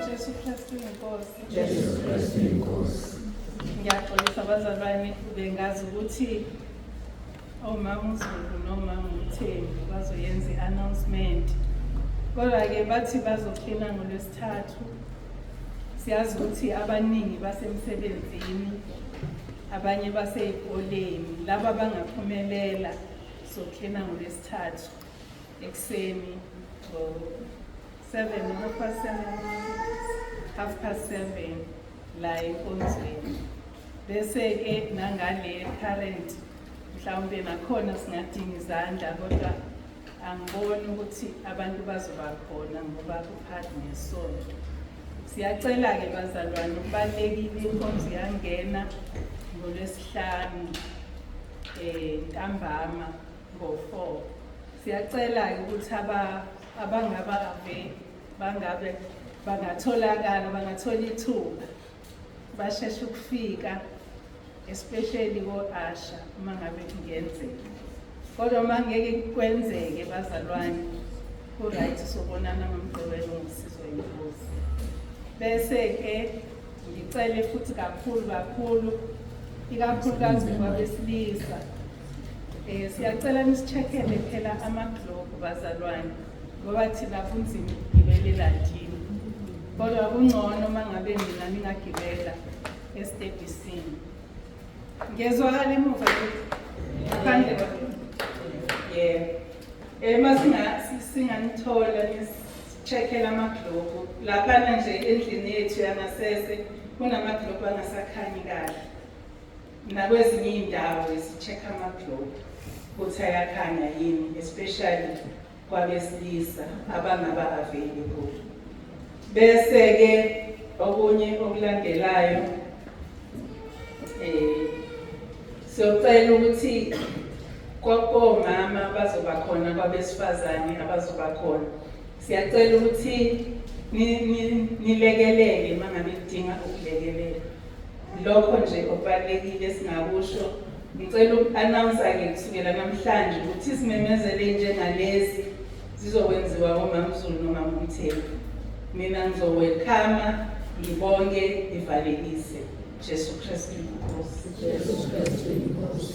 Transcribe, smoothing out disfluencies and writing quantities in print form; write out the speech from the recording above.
Jesu Kristu inkosi. Jesu Kristu inkosi. Ngiyaxolisa bazalwane, bengazi ukuthi omama uZulu nomama uMthembu bazoyenza i-announcement. Kodwa-ke bathi bazoklina ngoLwesithathu. Siyazi ukuthi abaningi basemsebenzini, abanye basey'koleni. Laba abangaphumelela soklina ngoLwesithathu ekuseni ngo-7, 7:30, 7:30 la enkonzweni. Bese-ke nangale current mhlawumbe nakhona singadinga izandla, kodwa angiboni ukuthi abantu bazoba khona ngoba kuphakathi nesonto. Siyacela-ke bazalwane, kubalulekile, inkonzo iyangena ngoLwesihlanu ntambama ngo-4. Siyacela-ke ukuthi abangaba bangabe bangatholakala, bangathola ithuba, basheshe ukufika, especially ko-usher uma ngabe kungenzeka. Kodwa uma ngeke kwenzeke bazalwane, ku-right, sobonana ngoMgqibelo ngosizo inkosi. Bese-ke ngicele futhi kakhulu kakhulu, ikakhulukazi kwabesilisa, siyacela nisi-check-ele phela ama-globe bazalwane, ngoba thina kunzima ukugibela eladini, kodwa kungcono uma ngabe nina ningagibela esitebhisini. Ngiyezwakala emuva ngaphandle? Yebo. Uma singanithola nisi-check-ele ama-globe laphana nje endlini yethu yangasese, kunama-globe angasakhanyi kahle, nakwezinye iy'ndawo si-check ama-globe ukuthi ayakhanya yini, especially kwabesilisa abangaba available. Bese-ke okunye okulandelayo, siyocela ukuthi komama bazoba khona, kwabesifazane abazoba khona, siyacela ukuthi nilekelele uma ngabe kudinga ukulekelela. Lokho nje okubalulekile singakusho. Ngicela uku-announce-ke kusukela namhlanje ukuthi izimemezelo ey'njengalezi zizokwenziwa omamZulu nomama uMthembu. Mina ngizo-welcome, ngibonge, ngivalelise. Jesu Kristu inkosi. Jesu Kristu inkosi.